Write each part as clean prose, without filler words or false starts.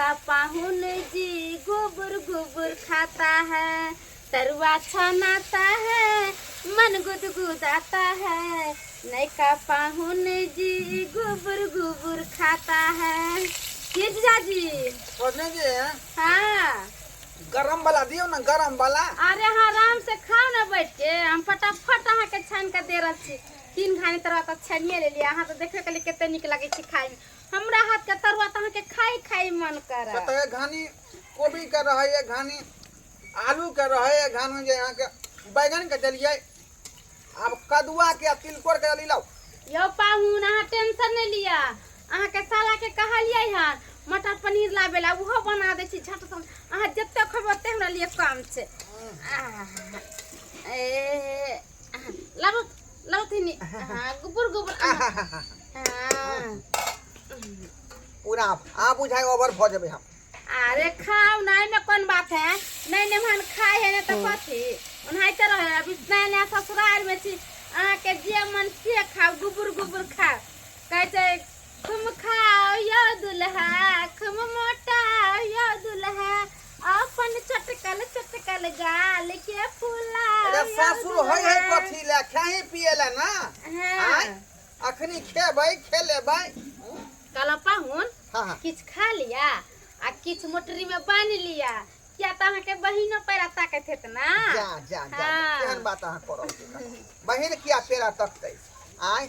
नयका पाहुन जी गोबर गोबर खाता है, तरुआ छनाता है, मन गुदगुदाता है। नयका पाहुन जी गोबर गोबर खाता है। की जीजाजी? सोचने जे। हाँ। गरम वाला दियो ना, गरम वाला। अरे हाँ, आराम से खाओ ना बैठ के, हम फटाफट अहाँ के छान के दे रहल छी। तीन घानी तरुआ तऽ छानिए लेलियै। अहाँ तऽ देखबे कलियै कते नीक लगै छै खायमे। हमरा हाथ के तरुआ तऽ अहाँके खाय खाय मन करत। तऽ एक घानी कोबी के रहै, एक घानी आलू के रहै, एक घानी जे अहाँके बैगन के देलियै, आब कदुआ के आ तिलकोर के देली। लाउ। यौ पाहुन, अहाँ टेंशन नहि लिअ। अहाँके साला के कहलियै हन मटर पनीर लाबे ला, ओहो बना दै छी झट सन। अहाँ जते खेबै ओते हमरा लिए कम छै। आह, ए लाबू लाबू, हाँ, गुबुर गुबुर, हाँ। पूरा आब बुझाइ ओवर भऽ जेबै हम। अरे खाओ ना, एहिमे कोन बात है? नहीं नहीं हम खाए है ना तो कथी ओनाहिते रहे। अभी नया नया ससुराल में छी, अहाँके जे मन से खाओ, गुबुर गुबुर खाओ। कहै छै तुम खाओ यो दुल्हा, तुम मोटा यो दुल्हा, अपन चटकल चटकल गाल के फुला। अरे सासुर होइ है कथी ले? खाही पिए ले ना। हाँ। आँय, अखनी खेबै खेलेबै। कहलहुँ पाहुन, हाँ हाँ। किछु खा लिया आ किछु मोटरी में बान्हि लिया, किया तऽ अहाँके बहिनो पैरा ताकैत हेत ना। जा जा जा। हाँ। केहन बात अहाँ करब? बहिन किया पेरा तकतै? आँय।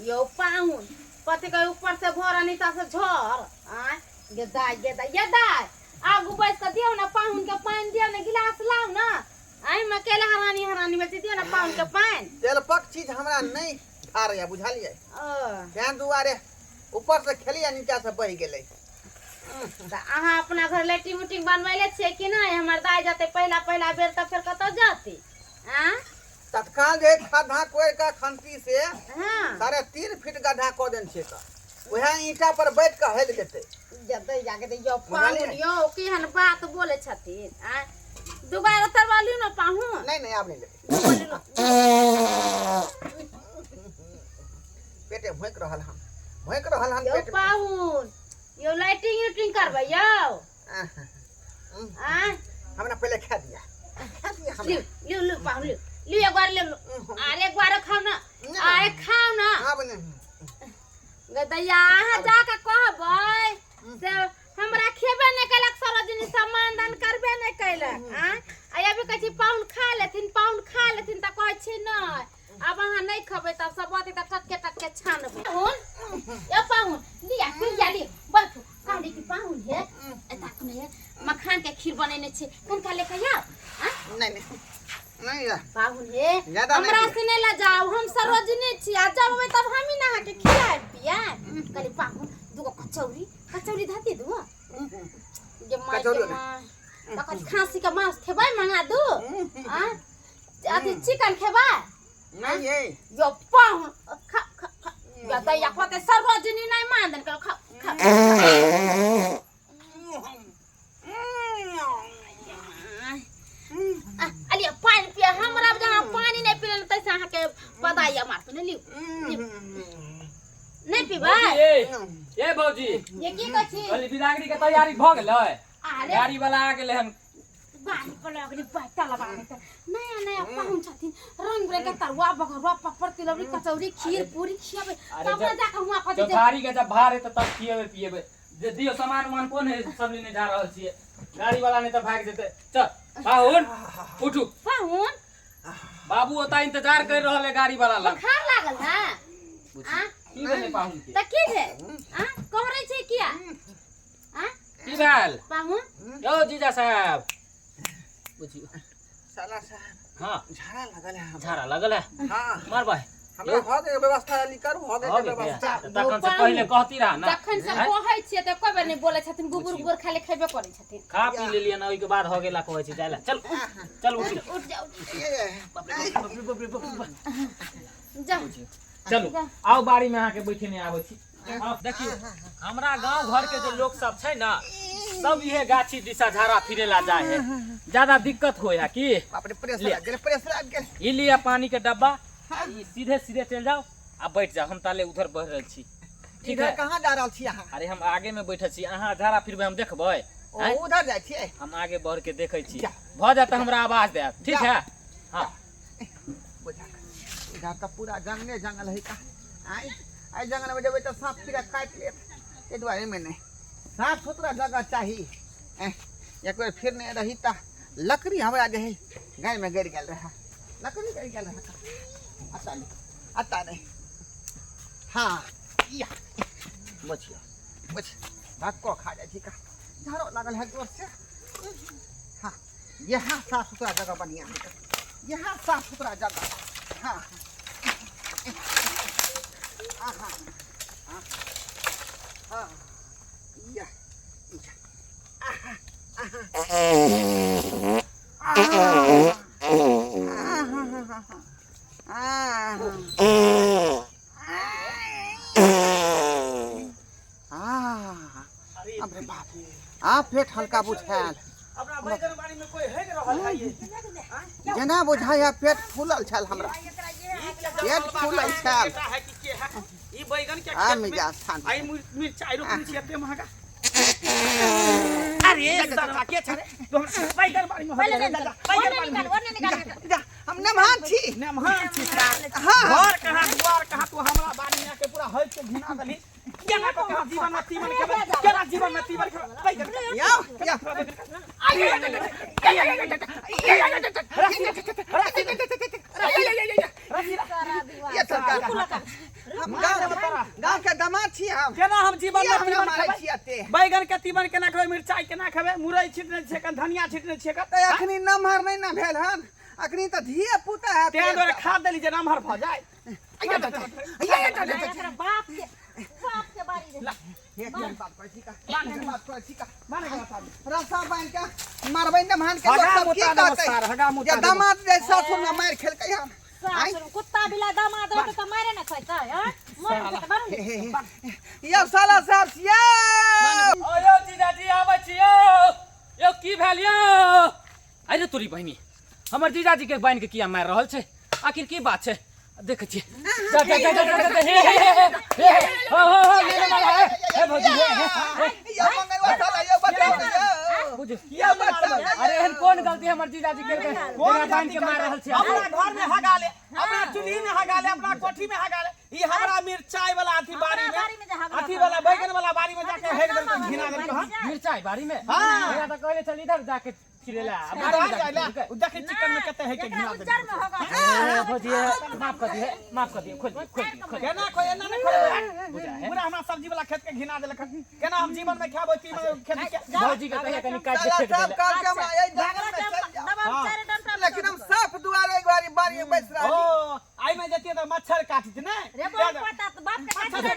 यौ पाहुन, कथी कहे, ऊपर से भर आ नीचा से झर। आँय गे दाय, गे दाय, गे दाय, आगू बैस कऽ दियौ ने पाहुन के पानि, दियौ ने गिलास, लाउ ने। एहिमे अकेले हरानी हरानी भेल छै। दियौ ने पाहुन के पानि। तेलपक चीज हमरा नहि धारैया, बुझलियै? ओ। तें दुआरे ऊपर से खेलियै, नीचा से बहि गेलै। तऽ अहाँ अपना घर लैट्रिन उटिंग बनबैले छियै कि नहि? हमर दाय जेतै पहिला पहिला बेर तऽ फेर कतऽ जेतै? आँ? तत्काल जे खद्धा कोरि कऽ खंती से 3.5 फीट गड्ढा कऽ देने छियै, तऽ उएह ईंटा पर बैठ कऽ हेल जेतै। जतै जाके तऽ यौ बुझलियै? पाहुन, यौ केहन बात बोलै छथिन? आँय, दुबारा तरवा लियौ ने पाहुन। नहि नहि, आब नहि लेबै। दूगो लियौ। पेटे भोंकि रहल हन, भोंकि रहल हन यौ पेट। पाहुन यौ, लाइटिंग उटिंग करबै यौ? आँय? हमरा पहिले खा दिया, खा दिया हमरा। लिउ लिउ लिउ पाहुन, लिउ लिउ, एक बार लिउ। अरे एक बार खाउ ना। ना। अरे खाउ ना। आब नहि। गै दैया, अहाँ जाके कहबै से हमरा खेबे नहि केलक सरोजिनी, सम्मान दान करबे नहि केलक। आँय, आ अभी कहै छी पाहुन खा लेथिन, पाहुन खा लेथिन, तऽ कहै छी नहि, आब अहाँ नहि खेबै तब सब अथी तऽ टटके टटके छानबै। पाहुन यौ, पाहुन, लिया लिया लिया, बैठू। कहली कि पाहुन हे, एता हे, मखान के खीर बनेने छी, कनका लेके आउ? आँय? नहीं नहीं नहीं या। पाहुन हे, ज्यादा नहीं हमरा दिया। से नहि लऽ जाउ, हम सरोजिनी छी आ जब अबै तब हम ही ने अहाँके खिलायब पियाब। कहली पाहुन, दूगो कचौड़ी, कचौड़ी धऽ दू गे माय। कचौड़ी गे नहि। माय, तखन खाँसी के मांस खेबै? मंगा दू? आ अथी चिकन खेबै? नहीं ये। यो पाहुन, खा खा खा। या दैया कहते सरोजिनी नहि मान देन। खा खा। अलिया पानि पिया। हमरा जहाँ पानि नहि पीले तैसे अहाँके पता यऽ मारतू नहि। लिउ, नहि पीबै? भौजी, ए ए भौजी। ये की कहै छी? कहली बिदागरी के तैयारी भऽ गेलै? अरे। गाड़ी वाला आ गेलै हन। बाड़ी पर लगली बैठल बाड़ी त नया नया पाहुन छथिन, रंग बिरंग के तरुआ बघरुआ पापड़ तिलौरी कचौड़ी खीर पूरी खियाबै, अरे तब ना जाके हुआं कथी जे चौथारी के जब भार हेतै तब खिएबै पिएबै। जे दियौ सामान उमान, कोन है सब लेने जा रहल छियै? गाड़ी वाला नहि तऽ भागि जेतै। चल पाहुन, उठू। पाहुन। बाबू ओतऽ इंतजार कर रहल है गाड़ी वाला लग। बुखार लागल है आ? की भेलै पाहुन के? त की भेल? आ कहरै छै किया आ? की भेल पाहुन? यौ जीजा साहब, बुझियौ। साला साहब। हाँ। झाड़ा लगल है हमरा। झाड़ा लगल है? हाँ। मार भाई। हमरा हो गए व्यवस्था अली करू, हो गए हो गेल व्यवस्था। तऽ तखन से पहिले कहती रहा ना। तखन से हैं? कहै छियै तऽ एको बेर नहि बोलै छथिन, गुबुर बुझियौ। गुबुर खाली खेबे करै छथिन। खा पी लेलियै ना, ओहिके बाद हो गेला कहै छै जाय ला। चल चल, उठ। उठ जाउ। ये बाप रे बाप रे बाप रे बाप रे बाप। जाउ। चलू, आउ, बाड़ी में अहाँके बैठे नहि आबै छी। आउ, देखियौ, हमरा गांव घर के जे लोग सब छै ना, सब इहे गाछी दिशा झाड़ा फिरे ला जाए है। ज्यादा दिक्कत होय है की? बाप रे, प्रेस ले। लग गेल, प्रेस लग गेल। ई लिया पानी के डब्बा। आ ई सीधे सीधे चलि जाउ आ बैठ जाउ, हम ताले उधर बढ़ि रहल छी। ठीक इधर है? कहाँ जा रहल छी अहाँ? अरे हम आगे में बैठल छी, अहाँ झाड़ा फिरबै हम देखबै। ओ आँय? उधर जाइ छियै? हम आगे बढ़ के देखै छी, जा। भऽ जायत तऽ हमरा आवाज देब, ठीक जा। है? हाँ। बुझा इधर तऽ पूरा जंगले जंगल है का। आइ एहि जंगलमे जेबै तऽ साँप कीड़ा काटि लेत, ताहि दुआरे एहिमे नहि, साफ सुथरा जगह चाही। एह, एक बेर फिरने रही तऽ लकड़ी हमरा जे है गायमे गड़ि गेल रहए, लकड़ी गड़ि गेल रहए। अता नहि, अता नहि। हाँ या बचियो बच, धक्को खा जाइ छी का, झाड़ो लागल है जोर से। हाँ यहाँ साफ सुथरा जगह बढ़िया है, यहाँ साफ सुथरा जगह। हाँ हाँ हाँ हाँ हाँ या आहा आहा आहा आहा। अरे बाप, आ पेट हल्का बुझायल। अपना बैगन बाड़ी में कोई हेग रहल है ये? जेना बुझाय पेट फूलल छल, हमरा पेट फूलल छल। बेटा है कि के है ई बैगन के आ खेत में? मिजाज शांत। आई मिर्चाई रोपनी छी एते महंगा। अरे सरवा के छरे तो हमरा बैगन बाड़ी में पहिले हो नहीं जा, निकाल, बैगन ओने बाड़ी में निकाल, ओने निकाल। जा, हम नमहान छी। नमहान छी सार। हाँ। घर कहाँ, दुआर कहाँ, तू हमरा बाड़ी में आके पूरा हज के घिना देली। केना को कहाँ जीवन में तीमन खेबै, केना जीवन में तीमन खेबै बैगन के? या या। ये सरकार, हम गाँव गाँव के दामाद छी हम। केना हम जीवन किया में हमरा तीमन मारै खेबै? छी एते? बैगन के तीमन केना खेबै? मिरचाई केना खेबै? मुरई छिटने छियै कन, धनिया छिटने छियै कन? तऽ अखनी नमहर नहि ने भेल हन, अखनी तऽ धिये पुता है। तें दुआरे खाद देली जे नमहर भऽ जाय। एकरा बाप के, बाप के बारी रहे। हे, केहन बात कहै छी का, केहन बात कहै छी का? रस्सा बान्हि के मारबै नमहन के, लोक हगा सब की मुता देबो कहतै सार, हगा मुता जे देबो। दामाद जे सासुर में मारि खेलकै हन। सासुर कुत्ता बिला दामाद रहतै तऽ मारे ने खैतै? हँ, मर जेतै बारू। हे, हे, हे। यौ साला साहब छियै। ओ यौ जीजाजी, आबै छी यौ। यौ की भेल यौ? अरे तोरी बहिनी, हमर जीजाजी के बान्हि के किया मारि रहल छै? आखिर की बात छै? देखै छियै। जा जा जा जा जा जा, हे हे हे हे हे, हो हो हो, ले ले मार, हे हे भौजी, हे हे हे। यौ मंगलवा साला, यौ बचाउ ने यौ। बुझ यौ बचाउ ने। अरे एहन कोन गलती हमर जीजाजी केलकै कोन जेकरा बान्हि के मारि रहल छै? अपना घर में हगा ले, अपना चूल्ही में हगा ले, अपना कोठी में हगा ले। ई हमरा मिरचाई वाला अथी बाड़ी हमरा बाड़ी में जे में, हगला अथी था। वाला बैगन वाला बाड़ी में जाके हेग देलकै, घिना देलकै। हँ मिरचाई बाड़ी में? हाँ। भैया तऽ कहले चल इधर जाके फिरेला, आ बाड़ी में बाहर जाके जाय ले। फिरेलकै। उ देखी चिकन में कते है के एकरा घिना उज्जर देलकै। में होगा। हे भौजी, हे, माफ कर दिए, माफ कर दिए, खोल दिए, खोल दिए, खोल दिए। केना खोल, एना नहि खोलबै। बुझा है। पूरा हमरा सब्जी वाला खेत के घिना देलक। केना हम जीवन में खेबै तीमन खेत के? भौजी के कहिया कनी काटि के साला फेंक साहब देले। कहलकै हमरा एहि जंगल में चलि जाउ, लेकिन हम साफ दुआरे एक बारी बारी में बैस रहली। ओ आई में जतिए तऽ मच्छर काटत ने। रे बहुत पता तऽ बाप के काटि दे।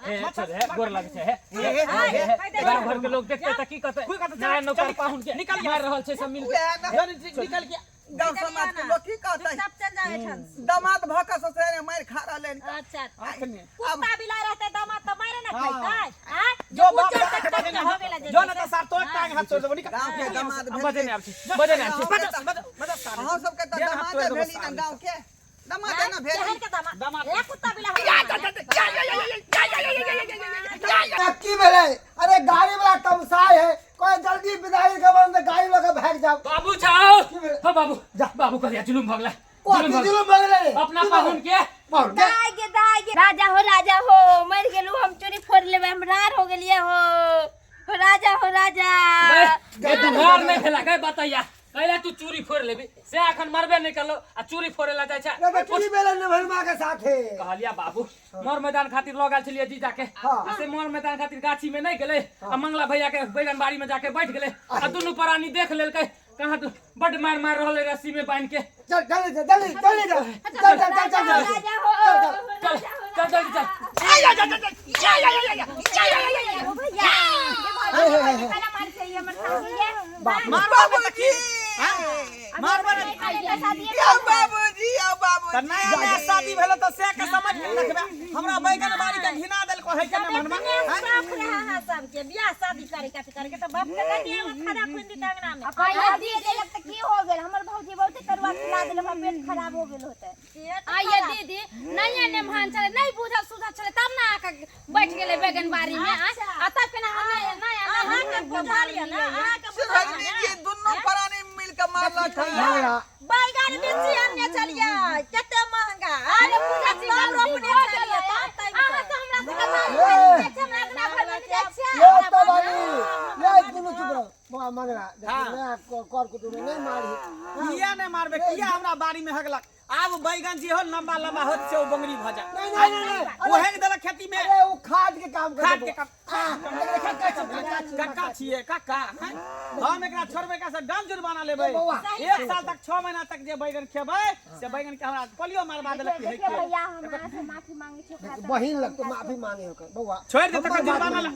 हे छोड़, हे गोर लागै छै, हे हे हे हे। गाँव घर के लोग देखते तऽ की कहते? की कहतै? नया नौकर पाहुन के निकल मारि रहल छै सब मिल के। उएह ने, निकल के गाँव समाज के लोग की कहतै? चुपचाप चल जाओ एठाम से। दामाद भऽ कऽ ससुरारि में मारि खा रहलै हन। अच्छा, अखने कुत्ता बिलाइ रहतै दामाद तऽ मारे ने खैतै? आँय? जो बाप उज्जर के तक बजे तक हो गेलै जे जो न तऽ सार तोर टांग हाथ तोड़ देबो, निकल। गाँव के दामाद बजे भेल। नहि आबै छी, बजे नहि आबै छी। बजा बजा बजा सार। अहाँ सबके तऽ देह हाथ दामादे तोड़ि देबो भेली ने सार। गाँव के दामादे ने भेली। केहन के दामाद? दामाद। ए कुत्ता बिलाइ हो की भेलै? अरे गाड़ी वाला तमसाय है, कोई जल्दी विदाई के बंद गाड़ी लऽ के भागि जाओ। बाबू छाओ। की भेलै? हो बाबू, जा। बाबू कहिया जुलुम भगला। कथी जुलुम भऽ गेलै। जुलुम भऽ गेलै रे? अपना की पाहुन के। पाहुन के? दाय गे, दाय गे, राजा हो, राजा हो, मर गेलू हम, चोरी फोड़ लेबै, हम रार हो गेलियै हो, हो राजा, हो राजा। गए तू मार नहि भेला गए, बतैया कैला तू चूड़ी फोड़ लेबी से? अखन मरबे नहि करलो आ चूड़ी फोड़े ला जाइ छै। रे तऽ की भेलै नेभरमा के साथे? कहलिया बाबू, मोर मैदान खातिर लऽ गेल छलियै जीजा के। हाँ। आ से मोर मैदान खातिर गाछी में नहि गेलै आ मंगला भैया के बैगन बाड़ी में जाके बैठ गेलै आ दुनू प्राणी देख लेलकै कहाँ तू बड मार मार रहल है रस्सी में बांध के। चल जल्दी चल, जल्दी जल्दी चल चल चल चल चल चल। राजा हो। चल चल जल्दी चल। ओ भैया, ये भाभी काला मार छै हमर सासु ये। बाबूजी। मारबे ने। यौ बाबूजी, यौ तऽ बाबूजी। नया नया शादी भेलै तऽ से के समझ के रखबै। हमरा बैगन बाड़ी के घिना देलको। कहै के ने मनमा इतने शौक रहे अहाँ सबके बियाह शादी करे के अथी करे के तऽ बाप के कथी एगो खाना खुनि दितै अंगना में। आइए आ दे देलक तऽ की हो गेल? हमर भौजी बहुते तरुआ खिला देलक, हमर पेट खराब हो गेल होतै। आइए दीदी, नया नेमहान छलै, नहीं बुझल सुझल छलै तब ना आके बैठ गेलै बैगन बाड़ी में। आ तब केना हम नया नया अहाँके बुझल यऽ ने, अहाँके बुझल यऽ सुरजनी ने। जी दुनू प्राणी मिल के मारलक है। मंगरा बैगन बेची अनने छलियै कते महंगा। अरे पूजा जी तब गलती रोपने हो छलियै, गेलै। तब तैर अहाँ कऽ। तऽ हमरा से कथा ए। हमरा अंगना घर में जाइ छियै। ये तो बानी ये दुनू चुप रहो बौआ। मंगरा देखी नया कर कुटुम नहीं मारी। किया नहि मारबै? किया हमरा बाड़ी में हगलक? आब बैगन जे हो लंबा लंबा होत छै, ओ बंगरी भऽ जाय। नहीं नहीं नहीं नहीं, ओ हेग देलक खेती में। अरे वो खाद के काम कर। खाद के काम। कक्का छी, कक्का छी। कक्का छियै कक्का हैं? हम एकरा छोड़बै का से डम जुर्माना लेबै। बौआ। एक साल तक 6 महीना तक जे बैगन खेबै से बैगन के हमरा पोलियो मारबा देलक की देखिए है। भैया, हम अहाँ से माफी मांगे छी ओकरा। बहिन लग तो माफी मांगे होकर बौआ। छोड़ि दे तकर हमर बात जुर्माना ला,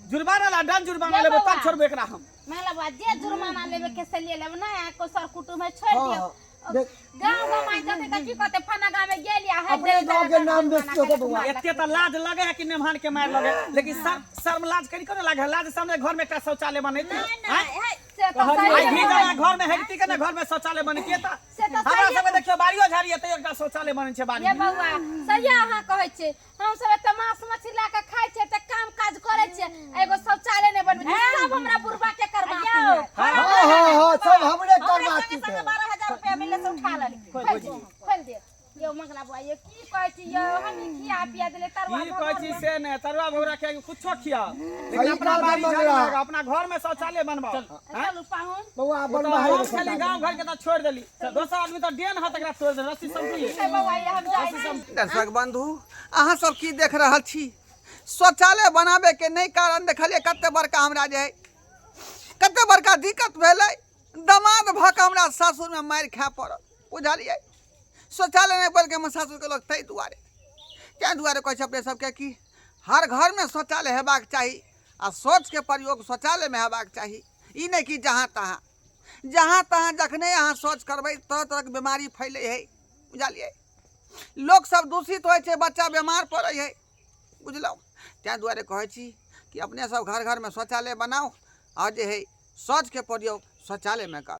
जुर्माना ला, डम जुर्माना ये लेबै बौआ। तब छोड़बै एकरा हम। मतलब बा जे जुर्माना लेबे के से ले लेब, ना को सर कुटुम है, छोड़ हाँ, दियो। हाँ, देख। गांव गांव आई जते त की कहते, फना गांव में गेलिया है। अपने गांव के नाम बेचते हो बौआ। एते तऽ लाज लगे है कि नेमहान के मार लगे, लेकिन शर्म लाज करी को लागे? लाज सामने घर में एकटा शौचालय बनेती नहि, हे, से तो आइ सही भी जना घर में हेगती के ने घर में शौचालय बनती तऽ से तऽ हमरा सही। सबके देखियो बाड़ियो झाड़ी है, तैयो एकटा शौचालय बनै छै बाड़ी ये में। बौआ, सही अहाँ कहै छियै। हम सब एते मांस मछली ला के खाइ छियै तऽ काम काज करै छियै, एगो शौचालय नहि बनबै छियै। सब हमरा बुढ़बा के करबाती है। हाँ हाँ हाँ, सब हमरे हमरे करवाती संगे संगे थे। 12,000 रुपया मिलले से उठा लेलकै। खोल दे, खोल दे यौ मंगला बुआ। यौ की कहै छी यौ, हम ई खिया पिया देले तरुआ की कहै छी से ने तरुआ भौरा के कुछो खियाओ, लेकिन सही अपना कहलकै बाड़ी झाड़ी मंगला। में अपना घर में शौचालय बनवाओ। चलू पाहुन। बौआ ओ तऽ बनवा है। हम खाली गाँव घर के तऽ छोड़ि देली, दोसर आदमी तऽ डेन हत एकरा तोड़ि देली रस्सी सब ठीक है बौआ, ये हम जाइ छी। दर्शक बंधु, अहाँ सब की देख रहल छी? शौचालय बनाबे के नहि कारण देखलियै कते बड़का हमरा जे है कते बड़का दिक्कत भेलै। दमाद भऽ कऽ हमरा सासुरमे मारि खाय पड़ल, बुझलियै? शौचालय नहि बनि हमर सासुरके लोक ताहि दुआरे, ताहि दुआरे कहै छै अपने सबके कि हर घरमे शौचालय हेबाक चाही आ शौचके प्रयोग शौचालयमे हेबाक चाही। ई नहि कि जहाँ तहाँ, जहाँ तहाँ जखने अहाँ शौच करबै तरह तरहके बीमारी फैलै है, बुझलियै? लोकसब दूषित होइ छै, बच्चा बेमार पड़ै है, बुझलहुँ? ताहि दुआरे कहै छी कि अपने सब घर घरमे शौचालय बनाउ आ जे है शौचके प्रयोग शौचालयमे करू।